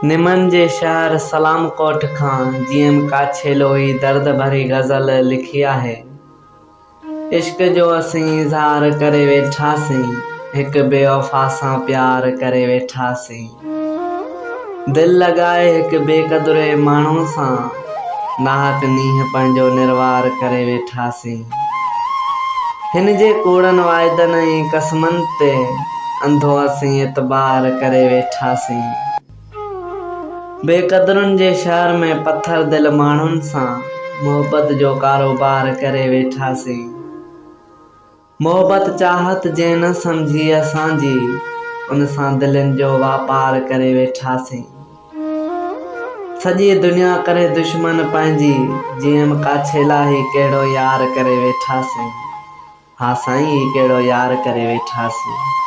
نمن جي شهر سلام ڪوٽ کان جي ايم ڪاڇيلو هي درد ڀري غزل لکي آهي. عشق جو اسين اظهار ڪري ويٺاسين، هڪ بيوفا سان پيار ڪري ويٺاسين. دل لڳائي هڪ بي قدري ماڻهو سان، ناحق نينهن پنهنجو نروار ڪري ويٺاسين. هن جي ڪوڙن واعدن ۽ قسمن تي انڌو اسين اعتبار ڪري ويٺاسين. بي قدرن جي شهر ۾ پٿر دل ماڻهن سان محبت جو ڪاروبار ڪري ويٺاسين. محبت چاهت جنهن نه سمجهي اسان جي ان سان دلين جو واپار ڪري ويٺاسين. سڄي دنيا ڪري دشمن پنهنجي جيئم ڪاڇيلا هي ڪهڙو يار ڪري ويٺاسين ها سائين هي ڪهڙو يار ڪري ويٺاسين.